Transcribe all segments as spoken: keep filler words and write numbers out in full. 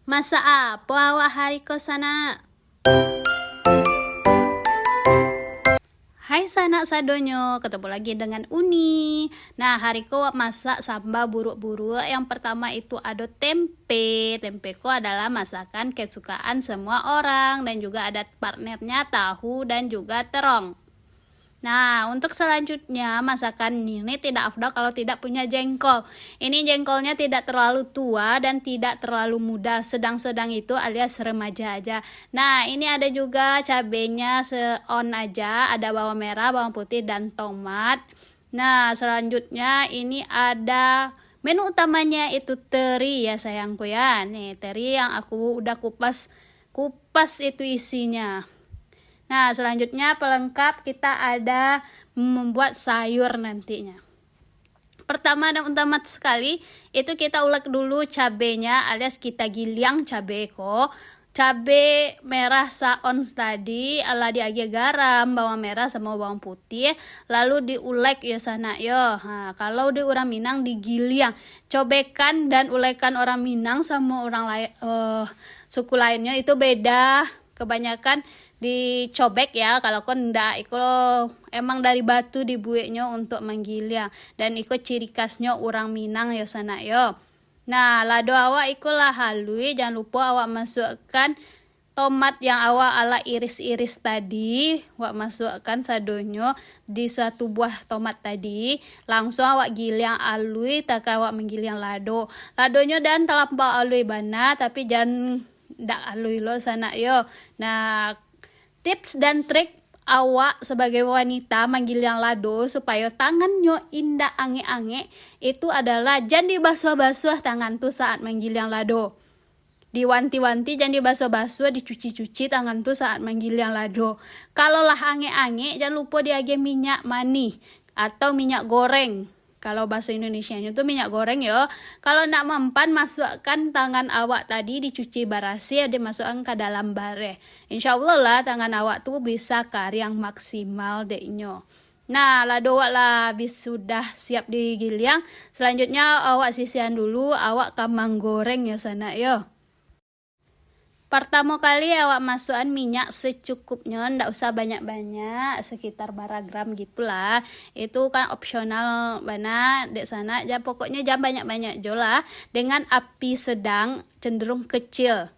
Masak apo awak hari ko, sanak? Hai sanak sadonyo, ketemu lagi dengan Uni. Nah, hari ko wak masak samba buruak-buruak. Yang pertama itu ado tempe. Tempe ko adalah masakan kesukaan semua orang dan juga ada partnernya tahu dan juga terong. Nah, untuk selanjutnya, masakan ini tidak afdal kalau tidak punya jengkol. Ini jengkolnya tidak terlalu tua dan tidak terlalu muda, sedang-sedang itu alias remaja aja. Nah, ini ada juga cabenya se-on aja, ada bawang merah, bawang putih, dan tomat. Nah, selanjutnya ini ada menu utamanya itu teri ya sayangku ya. Nih, teri yang aku udah kupas, kupas itu isinya. Nah, selanjutnya pelengkap kita ada membuat sayur nantinya. Pertama dan utama sekali, itu kita ulek dulu cabenya alias kita giliang cabe ko. Cabe merah sa-on tadi, lah diagiah garam, bawang merah sama bawang putih, lalu diulek yo sanak yo. Ha, kalau di urang Minang digiliang. Cobekan dan ulekan orang Minang sama orang lain, eh, suku lainnya itu beda. Kebanyakan dicobek ya, kalau ko ndak, iko emang dari batu dibueknyo untuk manggiliang. Dan iko ciri khasnyo urang Minang yo sanak yo. Nah, lado awak iko lah halui, jangan lupo awak masuakkan tomat yang awak alah iris-iris tadi, awak masuakkan sadonyo di satu buah tomat tadi, langsung awak giliang alui, takah awak manggiliang lado. Ladonyo dan talampau alui bana, tapi jan ndak alui lo sanak yo. Nah, tips dan trik awak sebagai wanita manggiliang lado supayo tangannyo indak angek-angek, itu adalah jan dibasuah-basuah tangan tu saat manggiliang lado. Diwanti-wanti, jan dibasuah-basuah, dicuci-cuci tangan tu saat manggiliang lado. Kalau lah angek-angek, jan lupo diagiah minyak manih atau minyak goreng. Kalau bahaso Indonesianyo tu minyak goreng yo. Kalau nak mempan, masuakkan tangan awak tadi dicuci barasih, dimasukkan ka dalam bareh. Insya Allah lah tangan awak tu bisa kariang maksimal dek nyo. Nah, lado awak lah bis sudah siap digiliang. Selanjutnya awak sisihan dulu, awak ka manggoreng yo sanak yo. Partamo kali awak masuakan minyak secukupnyo, ndak usah banyak-banyak, sekitar bara gram gitulah. Itu kan opsional bana, dek sanak, jan, pokoknyo jan banyak-banyak jo lah. Dengan api sedang, cenderung kecil.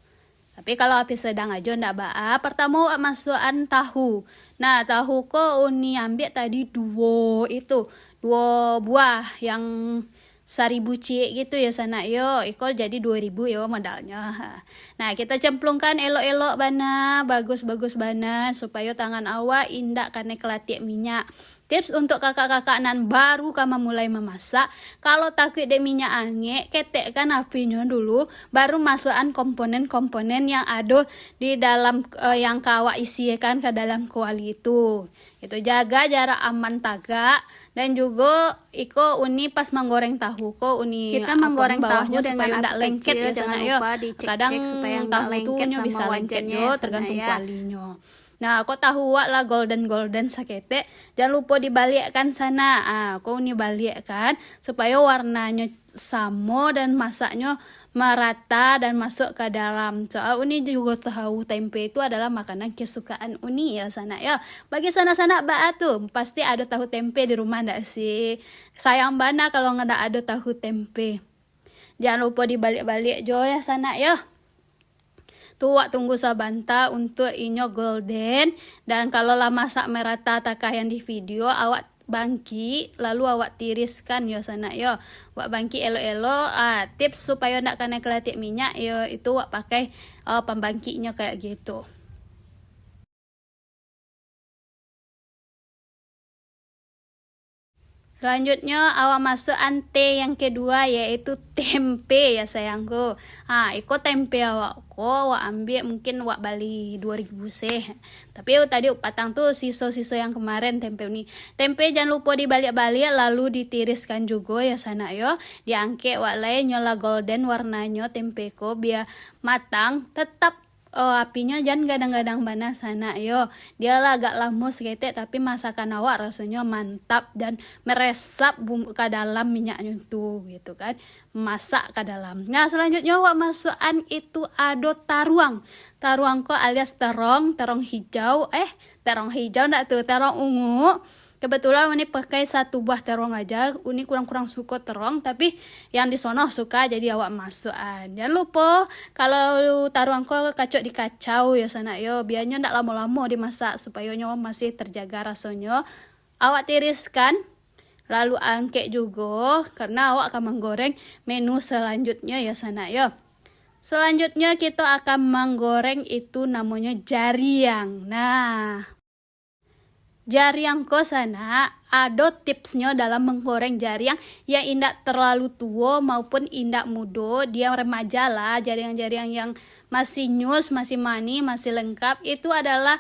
Tapi kalau api sedang ajo ndak baa. Partamo awak masuakan tahu. Nah, tahu ko Uni ambiak tadi duo itu, duo buah yang saribu ciek gitu yo sanak yo, iko jadi duo ribu yo modalnyo. Ha. Nah, kita cemplungkan elok-elok bana, bagus-bagus bana, supayo tangan awak indak kanai kalatiak minyak. Tips untuk kakak-kakak nan baru ka mamulai mamasak, kalau takuik dek minyak angek, ketekkan apinyo dulu, baru masuakan komponen-komponen yang ado di dalam, eh, yang ka awak isikan ka dalam kuali tu. Itu jaga jarak aman tagak, dan jugo iko Uni pas manggoreng tahu ko Uni Kita apokan manggoreng tahu bawahnya dengan supayo api ndak lengket kecil, ya, jangan sanak, yo. Lupa dicek-cek Kadang supaya nggak tahu tu lengket nyo sama bisa lengket wajannya, yo, sanak, tergantung ya. Kualinyo. Nah, ko tahu wak lah golden-golden saketek, jangan lupo dibaliakkan sanak. Ah, ko Uni baliakkan supayo warnanyo samo dan masaknyo marata dan masuk ka dalam. Soal Uni jugo tahu tempe itu adalah makanan kesukaan Uni ya, sanak ya. Bagi sanak-sanak baa tu, pasti ado tahu tempe di rumah ndak sih? Sayang bana kalau ndak ado tahu tempe. Jangan lupo dibaliak-baliak jo ya, sanak ya. Tu wak tunggu sabanta untuak inyo golden. Dan kalau lah masak merata takah yang di video, awak bangkik, lalu awak tiriskan yo, sanak yo. Wak bangkik elok-elok, ah, tips supayo ndak kanai kalatiak minyak yo, itu wak pakai, ah, pambangkiknyo kayak gitu. Selanjutnyo, awak masuakan T yang kedua, yaitu tempe ya, sayangku. Ha, iko tempe awak ko, wak ambiak mungkin wak bali duo ribu seh. Tapi tadi patang tu siso-siso yang kemarin tempe ni. Tempe jangan lupo dibaliak-baliak, lalu ditiriskan jugo ya, sanak yo. Diangkek wak lai, nyo lah golden warnanyo tempe ko, bia matang, tetap Oh, apinyo jan gadang-gadang bana sanak yo. Dia lah agak lamo saketek, tapi masakan awak rasonyo mantap dan meresap bum-, ka dalam minyaknyo tu, gitu kan. Masak ka dalam. Nah, selanjutnyo awak masuakan itu ado taruang. Taruang ko alias terong, terong hijau. Eh, terong hijau ndak tu, terong ungu. Kebetulan uni pakai satu buah terong aja, uni kurang-kurang suko terong, tapi yang di sono suka, jadi awak masuakan. Jan lupo, kalau taruang ko kacok dikacau yo sanak yo, bianyo ndak lamo-lamo dimasak, supayo nyo masih terjaga rasonyo. Awak tiriskan, lalu angkek jugo, karena awak akan manggoreng menu selanjutnyo yo sanak yo. Selanjutnyo kito akan manggoreng itu namonyo jariang. Nah, jariang ko sanak, ado tipsnyo dalam manggoreng jariang yang indak terlalu tuo maupun indak mudo, dia remaja lah, jariang-jariang yang masih nyus, masih manih, masih lengkap, itu adalah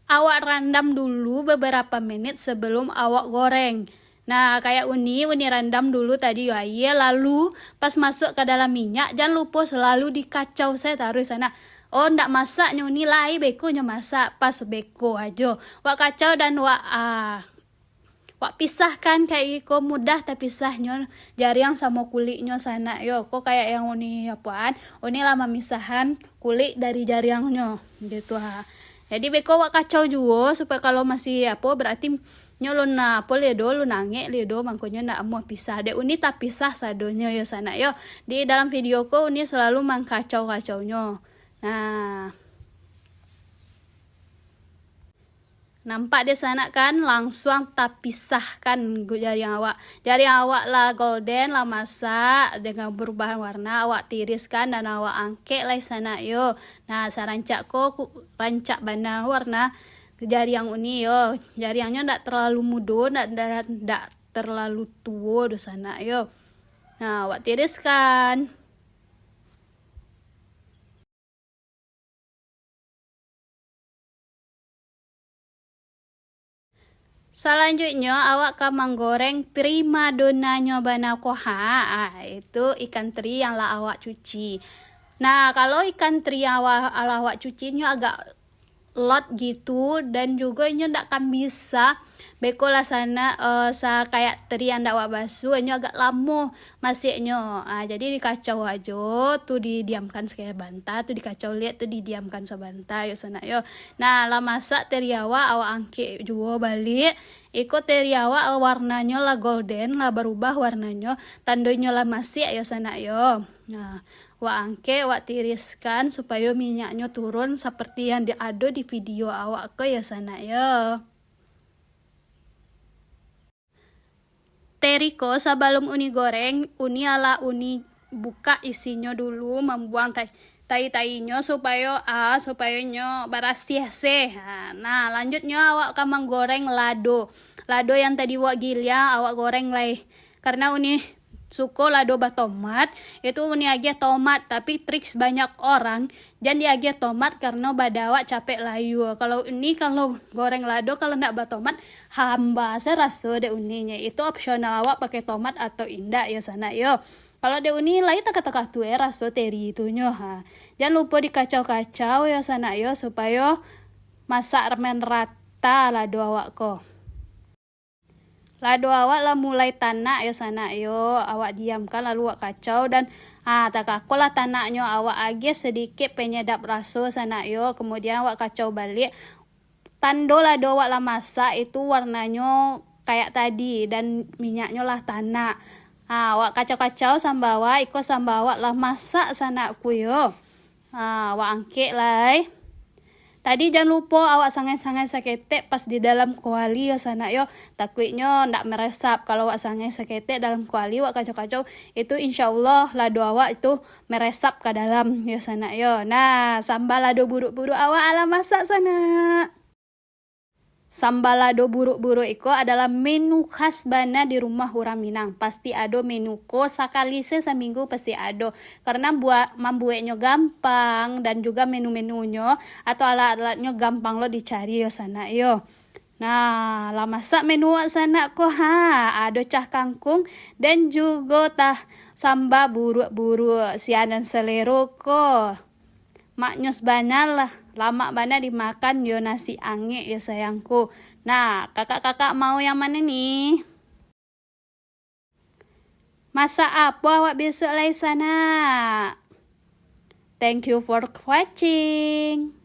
awak randam dulu beberapa menit sebelum awak goreng. Nah, kayak uni, uni randam dulu tadi yo aia, lalu pas masuk ka dalam minyak, jan lupo selalu dikacau sae taruih sanak. Oh, ndak masak nyo uni lai, beko nyo masak, pas beko ajo. Wak kacau dan wak, ah, wak pisahkan, kayak iko mudah tapisahnyo jariang samo kuliknyo sanak yo. Ko kayak yang uni apoan, uni lah mamisahan kulik dari jariangnyo, gitu ha. Jadi beko wak kacau juo, supayo kalau masih apo, berarti nyo lun apo lido, lun angek lido, mangkonyo ndak amuah pisah. Dek uni tapisah sadonyo yo sanak yo. Di dalam video ko uni selalu mangkacau-kacaunyo. Nah. Nampak dek sanak kan, langsuang tapisahkan gu-, jariang awak. Jariang awak lah golden, lah masak, dengan berubah warna, awak tiriskan dan awak angkek lai sanak yo. Nah, sarancak ko ku-, rancak bana warna jariang uni yo. Jariangnyo ndak terlalu mudo, ndak, ndak, ndak terlalu tuo doh sanak yo. Nah, awak tiriskan. Salanjuiknyo, awak ka manggoreng primadonanyo bana ko ha, ah, itu ikan teri yang lah awak cuci. Nah, kalau ikan teri yang awa-, lah awak cuci nyo agak lot gitu, dan jugo inyo ndak kan bisa beko lah sanak, eh, sa-, kayak teri yang ndak awak basuah, inyo agak lamo maseknyo. Ah, jadi dikacau ajo, tu didiamkan sabanta, tu dikacau liak, tu didiamkan sabanta, yo sanak yo. Nah, lah masak teri awak, awak angkek juo baliak. Iko teri awak warnanyo lah golden, lah barubah warnanyo, tandonyo lah masek yo sanak yo. Nah, wak angkek, wak tiriskan supayo minyaknyo turun saperti yang di, ado di video awak ko yo sanak yo. Teri ko sabalum uni goreng, uni alah uni bukak isinyo dulu, mambuang tai-, tai-tainyo supayo, ah, supayo nyo barasiah seh. Ha, nah, lanjutnyo awak ka manggoreng lado. Lado yang tadi wak giliang, awak goreng lai. Karena uni suko lado batomat, itu uni agiah tomat, tapi triks banyak orang, jan diagiah tomat karena badan awak capek layua. Kalau uni, kalau goreng lado, kalau ndak batomat, hamba se raso dek uninyo. Itu opsional awak pakai tomat atau indak yo sanak yo. Kalau dek uni lai takah-takah tu eh raso teri tu nyo ha. Jan lupo dikacau-kacau yo sanak yo, supayo masak ramen rata lado awak ko. Lado awak lah mulai tanak yo sanak yo, awak diamkan lalu awak kacau dan, ah, takakolah tanaknyo, awak agiah sadikit penyedap raso sanak yo, kemudian awak kacau baliak. Tando lado awak lah masak itu warnanyo kayak tadi dan minyaknyo lah tanak. Ah, awak kacau-kacau samba awak, iko samba awak lah masak sanak ku yo. Ah, awak angkek lai. Tadi jan lupo awak sangai-sangai saketek pas di dalam kuali yo sanak yo. Takuiknyo ndak meresap. Kalau awak sangai saketek dalam kuali, awak kacau-kacau, itu insya Allah lado awak itu meresap ka dalam yo sanak yo. Nah, samba lado buruak-buruak awak alah masak sanak. Samba lado buruak-buruak iko adalah menu khas bana di rumah urang Minang. Pasti ado menu ko sakali se saminggu pasti ado. Karena buat mambueknyo gampang dan juga menu-menunyo atau alat-alatnyo gampang lo dicari yo sanak yo. Nah, lah masak menu wak sanak ko ha. Ado cah kangkung dan jugo tah samba buruak-buruak sianan selero ko. Maknyus bana lah, lamak bana dimakan jo nasi angek yo sayangku. Nah, kakak-kakak mau yang mana nih? Masak apo awak besok lai sanak? Thank you for watching.